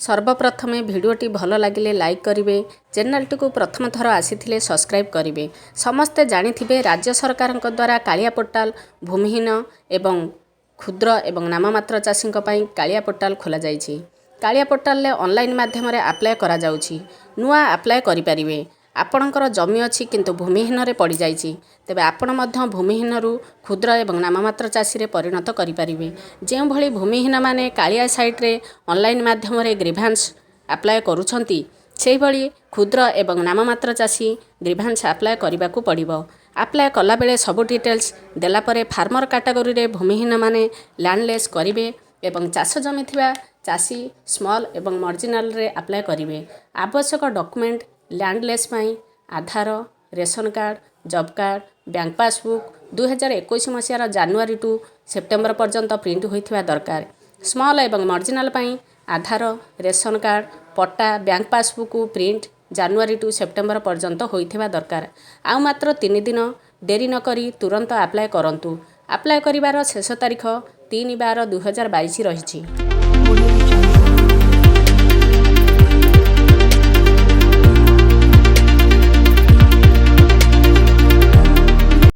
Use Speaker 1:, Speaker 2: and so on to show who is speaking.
Speaker 1: ସର୍ବପ୍ରଥମେ ଭିଡ଼ିଓଟି ଭଲ ଲାଗିଲେ ଲାଇକ୍ କରିବେ। ଚ୍ୟାନେଲଟିକୁ ପ୍ରଥମ ଥର ଆସିଥିଲେ ସବସ୍କ୍ରାଇବ୍ କରିବେ। ସମସ୍ତେ ଜାଣିଥିବେ, ରାଜ୍ୟ ସରକାରଙ୍କ ଦ୍ୱାରା କାଳିଆ ପୋର୍ଟାଲ, ଭୂମିହୀନ ଏବଂ କ୍ଷୁଦ୍ର ଏବଂ ନାମମାତ୍ର ଚାଷୀଙ୍କ ପାଇଁ କାଳିଆ ପୋର୍ଟାଲ ଖୋଲାଯାଇଛି। କାଳିଆ ପୋର୍ଟାଲରେ ଅନଲାଇନ୍ ମାଧ୍ୟମରେ ଆପ୍ଲାଏ କରାଯାଉଛି। ନୂଆ ଆପ୍ଲାଏ କରିପାରିବେ। ଆପଣଙ୍କର ଜମି ଅଛି କିନ୍ତୁ ଭୂମିହୀନରେ ପଡ଼ିଯାଇଛି, ତେବେ ଆପଣ ମଧ୍ୟ ଭୂମିହୀନରୁ କ୍ଷୁଦ୍ର ଏବଂ ନାମମାତ୍ର ଚାଷୀରେ ପରିଣତ କରିପାରିବେ। ଯେଉଁଭଳି ଭୂମିହୀନମାନେ କାଳିଆ ସାଇଟ୍ରେ ଅନଲାଇନ୍ ମାଧ୍ୟମରେ ଗ୍ରିଭାନ୍ସ ଆପ୍ଲାଏ କରୁଛନ୍ତି, ସେହିଭଳି କ୍ଷୁଦ୍ର ଏବଂ ନାମମାତ୍ର ଚାଷୀ ଗ୍ରିଭାନ୍ସ ଆପ୍ଲାଏ କରିବାକୁ ପଡ଼ିବ। ଆପ୍ଲାଏ କଲାବେଳେ ସବୁ ଡିଟେଲ୍ସ ଦେଲା ପରେ ଫାର୍ମର କାଟାଗୋରୀରେ ଭୂମିହୀନମାନେ ଲ୍ୟାଣ୍ଡଲେସ୍ କରିବେ ଏବଂ ଚାଷ ଜମି ଥିବା ଚାଷୀ ସ୍ମଲ୍ ଏବଂ ମର୍ଜିନାଲରେ ଆପ୍ଲାଏ କରିବେ। ଆବଶ୍ୟକ ଡକୁମେଣ୍ଟ ଲ୍ୟାଣ୍ଡଲେସ୍ ପାଇଁ ଆଧାର, ration card, job card, bank passbook 2021 ମସିହାର ଜାନୁଆରୀ ଟୁ ସେପ୍ଟେମ୍ବର ପର୍ଯ୍ୟନ୍ତ ପ୍ରିଣ୍ଟ ହୋଇଥିବା ଦରକାର। ସ୍ମଲ୍ ଏବଂ ମର୍ଜିନାଲ ପାଇଁ ଆଧାର, ରେସନ କାର୍ଡ଼, ପଟ୍ଟା, ବ୍ୟାଙ୍କ ପାସବୁକ୍ ପ୍ରିଣ୍ଟ ଜାନୁଆରୀ ଟୁ ସେପ୍ଟେମ୍ବର ପର୍ଯ୍ୟନ୍ତ ହୋଇଥିବା ଦରକାର। ଆଉ ମାତ୍ର 3 ଦିନ। ଡେରି ନକରି ତୁରନ୍ତ ଆପ୍ଲାଏ କରନ୍ତୁ। ଆପ୍ଲାଏ କରିବାର ଶେଷ ତାରିଖ 3/12/2022 ରହିଛି।